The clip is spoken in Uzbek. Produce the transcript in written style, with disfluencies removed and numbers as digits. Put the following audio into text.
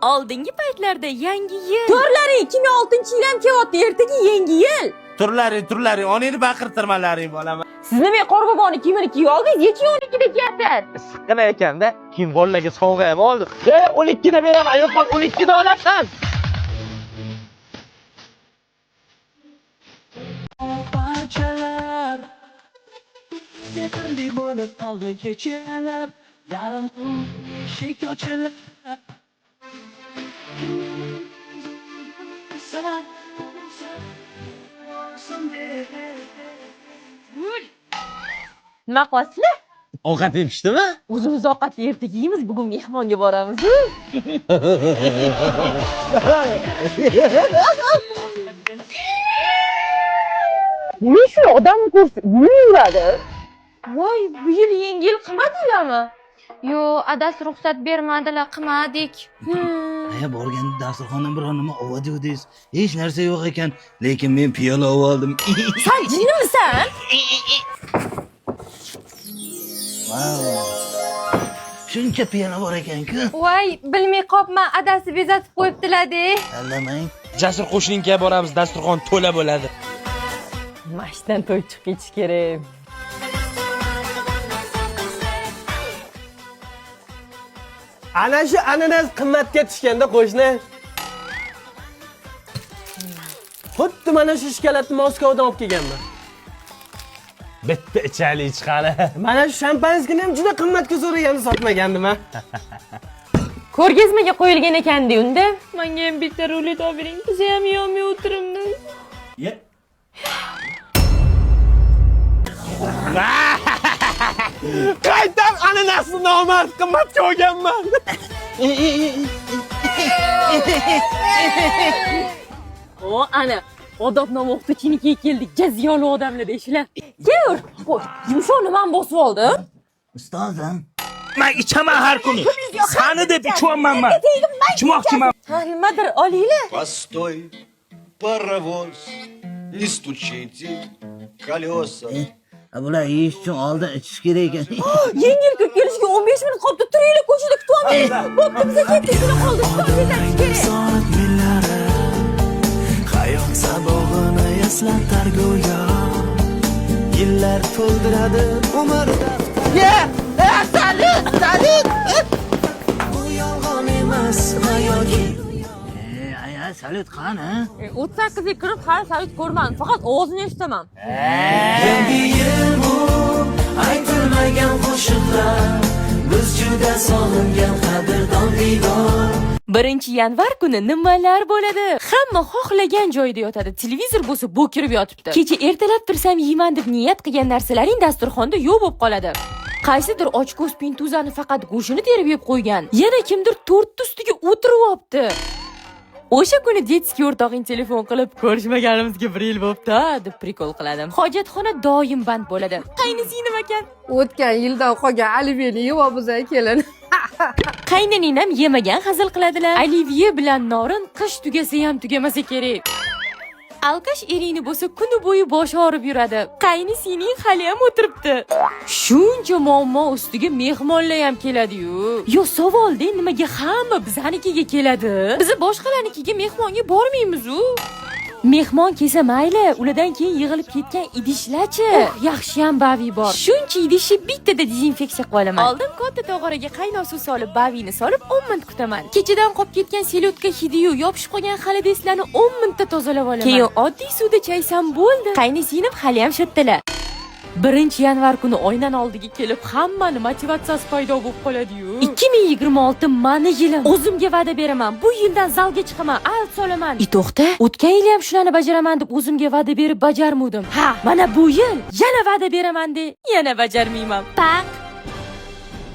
Oldingi paytlarda yangi yil. To'rlaring 2006-yil ham kelyapti, ertaga yangi yil. Turlaring, turlaring, onangni baqirtirmalaring bolam. Siz nima qorboboni kiyimini kiyib oldingiz? Yeching 12da kiyapsiz. Issiqqina ekanda, keyin bolalarga sovg'a ham oldim. E, 12da beraman, yo'q, 12da olasan. Parçalar Yeterli bo'lib qoldi kechalar Yarim eshik ochilar Sen Nima qilyapsizlar? Ovqat yemishdimi? O'zimiz ovqatni ertaga yeymiz, bugun mehmonga boramiz. Nima shu odam ko'rsa yuradi? Voy, bu yil yangi yil qilmadinglarmi? Yo'q, adasi ruxsat bermadilar, qilmadik. Aya borganda dasturxondan biror nima oluvdingiz. Hech narsa yo'q ekan, lekin men piyola oldim. San jinnimisan? Vau. Shuncha piyola bor ekan-ku. Voy, bilmay qolibman, adasi bezatib qo'yibdilar-de. Allamang. Jasur qo'shninkiga boramiz, dasturxon to'la bo'ladi. Mashdan to'y chiqib ketish kerak. Ana shu ananas qimmatga tushganda qo'shni. Xuddi mana shu shokoladni Moskvadan olib kelganman. Bitta ichaylik chiqani. Mana shu shampanskini ham juda qimmatga so'raganda sotmagandim ha. Ko'rgazmaga qo'yilgan ekan-da unda. Menga ham bitta rulet olib bering, biz ham yeyolmay o'tiribmiz. Qaytam ananasni nomard qimmatga olganman. O, ana odobnoma o'qituvchinikiga keldik. Jaziyoli odamlar deyishlar. Kelaver. Qo'y, yumshoq nimani bosib oldim? Ustozim. Men ichaman har kuni. Sani deb ichyapman men. Ichmoqchiman. Ha, nimadir olinglar. Постой, паровоз, не стучите колеса. Bular yeyish uchun oldin ichish kerak ekan. Yengil kirib kelishiga 15 minut qolibdi. Turinglar, ko'chada kutib olmaymiz. Bo'pti, biza ketdik, shuni qoldi. Stol bezatish kerak. Soat millari Hayot sabog'ini eslatar go'yo Yillar to'ldiradi umr Salut, salut. Bu yolg'on emas hayoki E, aya, salut qani? 38 ga kirib hali salut ko'rmadim. Faqat ovozini eshitaman. Yangi yil bu aytilmagan qo'shiqlar Biz juda sog'ingan qadrdon diydor 1-yanvar kuni nimalar bo'ladi? Hamma xohlagan joyida yotadi. Televizor bo'lsa bo'kirib yotibdi. Kecha ertalab tursam yeyman deb niyat qilgan narsalaring dasturxonda yo'q bo'lib qoladi. Qaysidir ochko'z pintuzani faqat go'shtini terib yeb qo'ygan. Yana kimdir tortni ustiga o'tirib olibdi. O'sha kuni детский o'rtog'ing telefon qilib ko'rishmaganimizga bir yil bo'pti deb прикол qiladi. Hojatxona doim band bo'ladi. Qaynisi nima ekan? O'tgan yildan qolgan oliveni yeyapmiz kelin. Qayninam yemagan hazil qiladilar. Olivye bilan norin qish tugasa ham tugamasa kerak. Alkash eringni bo'lsa kuni bo'yi boshi og'rib yuradi. Qaynisining hali ham o'tiribdi. Shuncha muammo ustiga mehmonlar ham keladi-yu. Yo savolda nimaga hamma bizanikiga keladi? Biz boshqalarnikiga mehmonga bormaymiz-u. Mehmon kelsa mayli, ulardan keyin yig'ilib ketgan idishlarchi. Oh, yaxshiyam bavi bor. Shuncha idishni bittada dezinfeksiya qilib olaman. Oldin katta tog'oraga qaynoq suv solib, bavini solib 10 minut kutaman. Kechadan qolib ketgan selyodka hidiyu yopishib qolgan xolodeslarni 10 minutda tozalab olaman. Keyin oddiy suvda chaysam bo'ldi. Qaynisinim hali ham shattalar. 1-yanvar kuni oynani oldiga kelib hammani motivatsiyasi paydo bo'lib qoladi-yu. 2026 mani yilim. O'zimga va'da beraman. Bu yildan zalga chiqaman, alt solaman. I to'xta, o'tgan yili ham shularni bajaraman deb o'zimga va'da berib bajarmadim. Ha, mana bu yil yana va'da beraman de, yana bajarmayman. Paq.